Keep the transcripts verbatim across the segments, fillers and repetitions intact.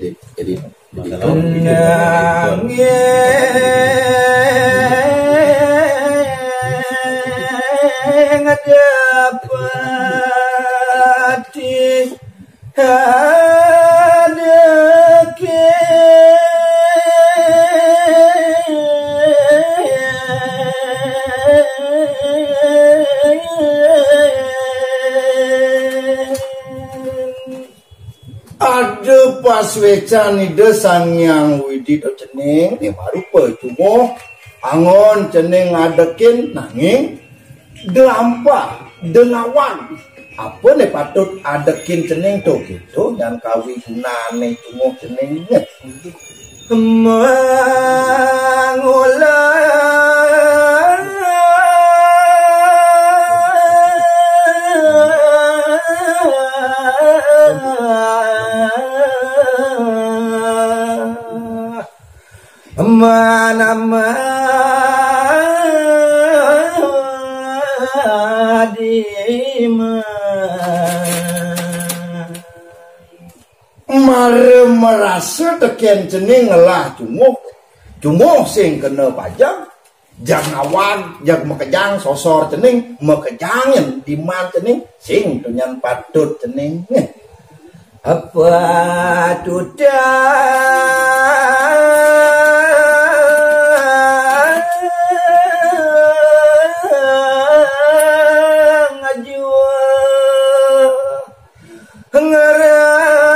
Jadi, jadi masalah nanging dapati ada ke Ada pasuécan Ida Sang Hyang Widi to cening, né marupa cunguh, anggon cening ngadekin, nanging da ampa, da ngawag. Apa né patut adekin cening to, kéto nyan kawigunané cunguh cening. Mangolah mana madima. Mara marasa tekén cening ngelah cunguh, cunguh sing kena pajeg, jag ngawag, jag makejang sosor cening, makejang nyen diman cening, sing to nyan patut cening. Apa tutang jua ngerasayang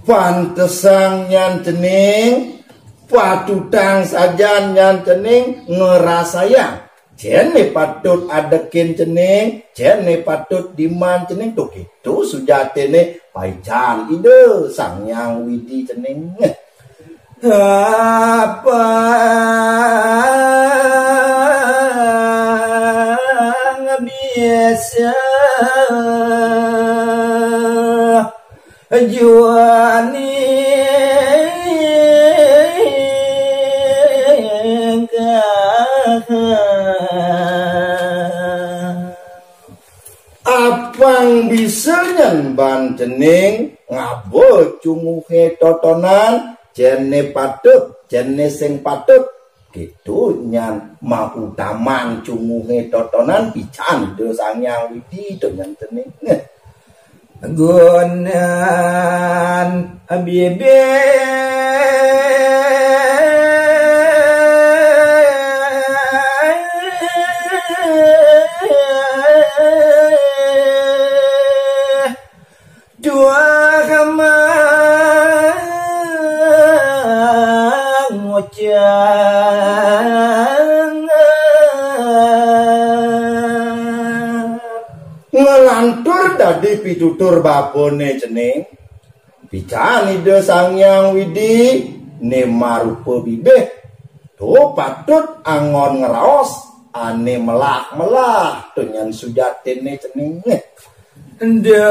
pantesang nyan cening, patutang sajan nyan cening ngerasayang. Cén né patut adekin cening, cén né patut diman cening, to kéto sujatiné paican Ida Sang Hyang Widi cening. Apa bisa juani apang bisa nyen ban cening ngaba cunguhé totonan, cén né patut, cén né sing patut. Kéto nyan mautaman cunguhé totonan paican Ida Sang Hyang Widi to nyan cening. Gunan bibih dua mangucap Nglantur dadi pitutur bapané cening, paican Ida Sang Hyang Widi né marupa bibih, to patut anggon ngraos ané melah-melah to nyan sujatiné cening. Damang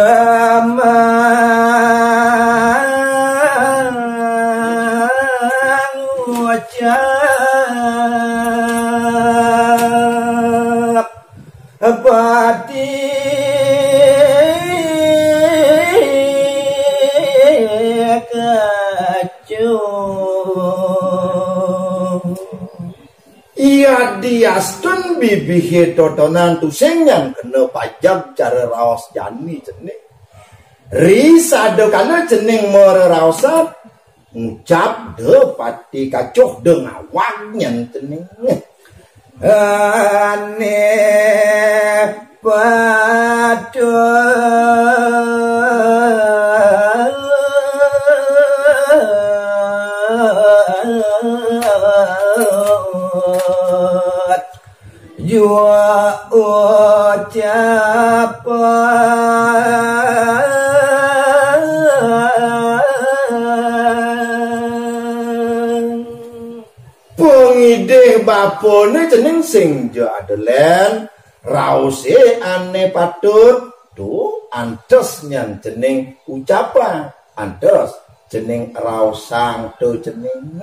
ucap pati kacu. Yadiastun bibihé totonan tusing nyan kena pajeg cara raos jani cening. Ri sada kala cening mareraosan, ngucap da pati kacuh da ngawag nyan cening. Ané patut jua ucapan. Pangidih bapané cening sing ja ada lén, raosé ané patut, to antes nyan cening ucapang, antes cening raosang to cening.